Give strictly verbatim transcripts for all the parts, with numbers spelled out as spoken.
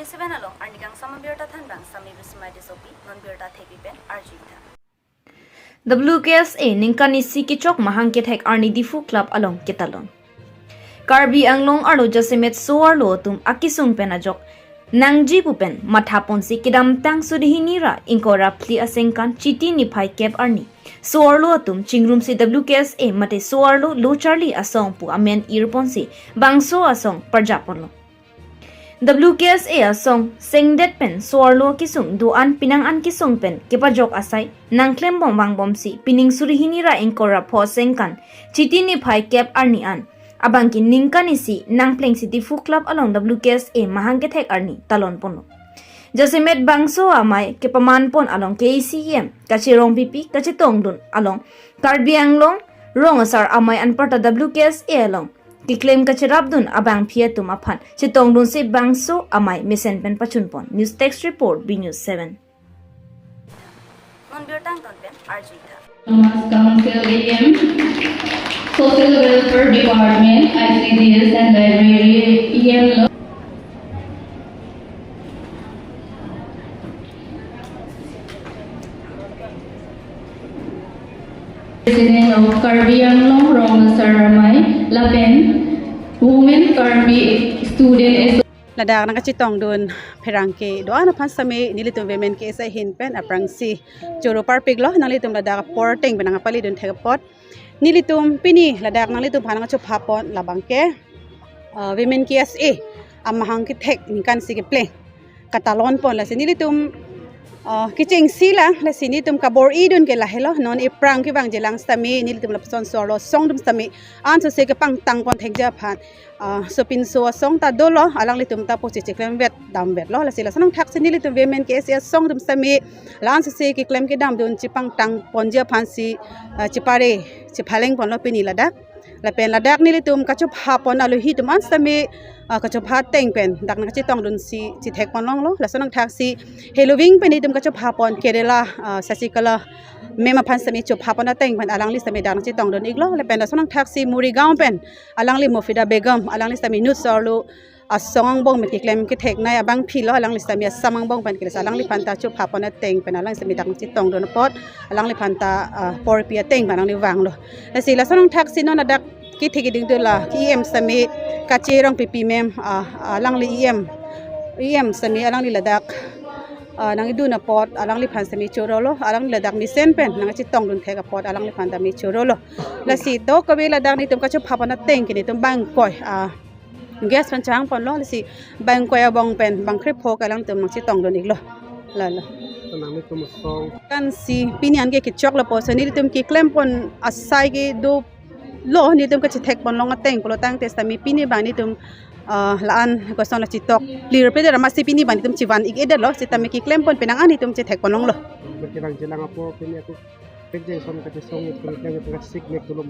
Seven along arni kangsam abirta thanbang Sami Bismai Tissopi, non birta thepi pen arjuitha. W K S A ningkan isi kechok mahang kethek arni Diphu Club along ketalon. Karbi Anglong arlo jasemet so-arlo atum akesung pen ajok nangji pu pen mathaponsi kedamtang suri hini ra ingkoi ra phli asengkan Chiti niphai kep arni so-arlo atum chingrumsi W K S A mate so-arlo lo charli asong pu amen irponsi bangso asong parjaponlo. W K S A asong sengdet pen so-arlo kesung do-an penang an kesung pen kepajok asai nangklembom vangbomsi pining suri hini ra ingkoi ra pho asengkan Chiti niphai kep arni an abangke ningkan isi nangplengsi Diphu Club along W K S A mahang kethek arni talonponlo. Jasemet bangso amei kepamanpon along K A C E M kacherong pipi kachetongdun along Karbi Anglong rong asar amei anparta W K S A along keklem kacherapdun abangpi atum aphan chetongdunsi bangso amei mesen pen pachunpon. News Desk Report, B News seven. Non birta angton pen arjuitha. Autonomous Council E M, Social Welfare Department, I C D S and Library E M lo. President of Karbi Anglong Rong Asar Amei lapen Women Karbi Student Association. Ladak nangkachetongdun pherangke do-an aphan sami nelitum Women K S A ahin pen aphrangsi choro parpiklo, nanglitum ladak apor ateng pen nangpalidun thek apot. Nelitum pini ladak nanglitum aphan nangkachophapon labangke, uh, Women K S A amahang kethek ningkan isi kepleng katalonpon, lasi nelitum, uh, kechengsi lang, lasi nelitum kabor-idun ke lahelo, non ephrang kevangji lang sami nelitum lapuson so-arlo asong atum sami ansose kepangtangpon thekji aphan, ah, sopinso asong ta dolo, alanglitum ta pusi chiklemvet damvetlo, lasi lason angthaksi nelitum Women K S A asong atum sami la ansose keklem kedamdun chepangtangponji aphansi, ah, chepare chephalengponlo pini ladak. Lapen ladak nelitum kachophapon alohi atum an sami, ah, kachopha ateng pen dak nangkachetongdunsi chethekponlonglo, lason angthaksi heloving pen nelitum kachophapon Kerala, ah, Sasikalra ma'am aphan sami chophapon ateng pen alangli sami dak nangchetongdun iklo, lapen lason angthaksi Morigaon pen alangli Mofida Begum, alangli sami inut so-arlo asong angbong pen keklem ketheknei abangpilo, alangli sami asam angbong pen keklem, alangliphan ta chophapon ateng pen alangli sami dak nangchetongdun apot, alangliphan ta, ah, porpi ateng pen alangli vanglo. Lasi lason angthaksi non ladak kethe keding dola E M sami kacherong pipi ma'am, ah, alangli E M, E M sami alangli ladak, ah, nangidun apot alangliphan sami chorolo, alangli ladak mesen pen nangchetongdun thek apot alangliphan ta me chorolo. Lasi dokave ladak nelitum kachophapon ateng ke nelitum bang ingkoi, ah, guest pen chehangponlo, lasi bang ingkoi abong pen bang krepho ke alangtum nangchetongdun iklo. Lalo. Nangtum asong. Kan si pini an ke kechok lapuson nelitum keklempon asai ke dolo, nelitum kachethekponlong ateng pulo tangte sami pini bang nelitum, ah, la-an kosong la chetok clear pe dera masi pini bang nelitum chevan ik-edetlo, sitame keklempon penang an nelitum chethekponlonglo. Berkirang jelang apo pini aku prekjeng son kachesong itu yang itu kasik mek dulu.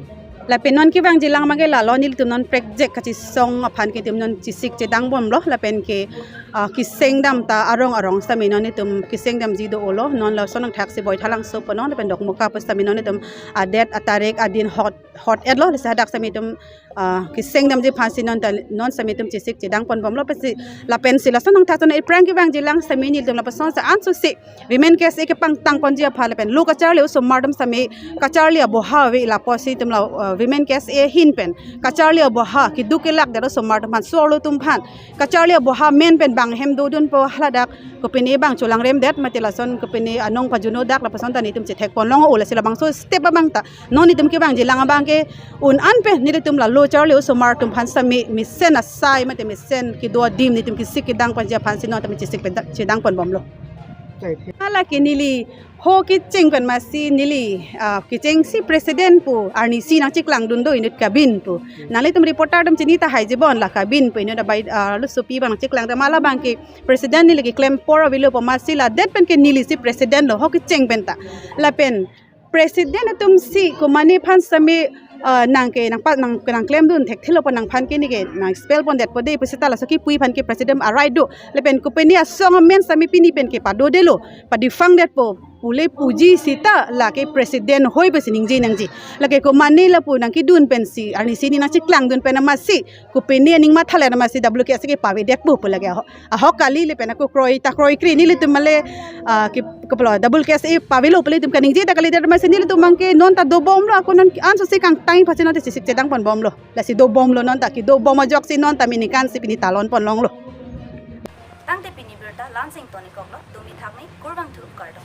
Lapen non kevangji lang abangke lalo, nelitum non prekjeng kachesong aphan ke nelitum non chesik chedang bomlo, lapen ke, ah, keseng dam ta arong arong sami non nelitum keseng damji dolo, non lason angthaksi Baithalangso pu non lapen Dokmoka pu sami non nelitum adet atarik adin hot hot-etlo, lasi hadak sami nelitum, ah, keseng damji aphansi non ta, non sami nelitum chesik chedangpon bomlo, pensi lapensi lason angthaksi non ephrang kevangji lang sami nelitum lapuson sa ansose Women K S A kepangtangponji aphan lapen lo kacharli osomar atum sami kacharli aboha ave lapusi nelitum la, ah, Women K S A ahin pen kacharli aboha keduk kelak det osomar atum aphan, so-arlo atum aphan kacharli aboha amen pen bang hem dodunpo, haladak kopine bang cholangrem det mate lason kopine anong pajuno dak lapuson ta nelitum chethekponlong-o, lasi labangso step abang ta non nelitum kevangji lang abangke un an pen nelitum la lo charli osomar atum aphan sami mesen asai mate mesen kedo adim nelitum kesik kedangponji aphansi non tame chesik pen chedangpon bomlo. Hala ke neli ho kecheng pen masi neli, ah, kechengsi president pu arnisi nangcheklangdun do inut kabin pu. Nanglitum reporter atum chini tahai jibon la kabin pu inut abai, ah, lo sopi abang nangcheklang dam, hala abangke president neli keklem apor avelo pu masi ladet pen ke nelisi president lo ho kecheng pen ta. Lapen president atumsi komatne aphan sami, ah, nang ke nangpa nang nangklemdun thekthelo pu nangphan ke neke nang expel pondetpo de pu seta laso kipu aphan ke president a-right do. Lapen kopine asong amen sami pini pen ke padodelo, pa-defunct detpo. pule puji seta lake president hoi pensi ningje nangji. Lake komane lapu nangkedun pensi, arnisi ne nangcheklangdun pen amatsi, kopine aning mathalet amatsi W K S A kepavedetpo pu lake ahok, ahok kali le pen ako kroi ta kroikre nelitum male, ah, ke, kaplo, W K S A pavelo pu ilitum kaningje ta kalidet amatsi nelitum abangke non ta dobomlo, ako non ansosi kangtang pachinong te sisik chedang ponbomlo. Lasi dobomlo non ta, kedobom ajoksi non ta minikan si pini talon ponlonglo. Tangte pini birta la-ansi ingtonikoklo, dumi thakmi, kurvangthu, kardom.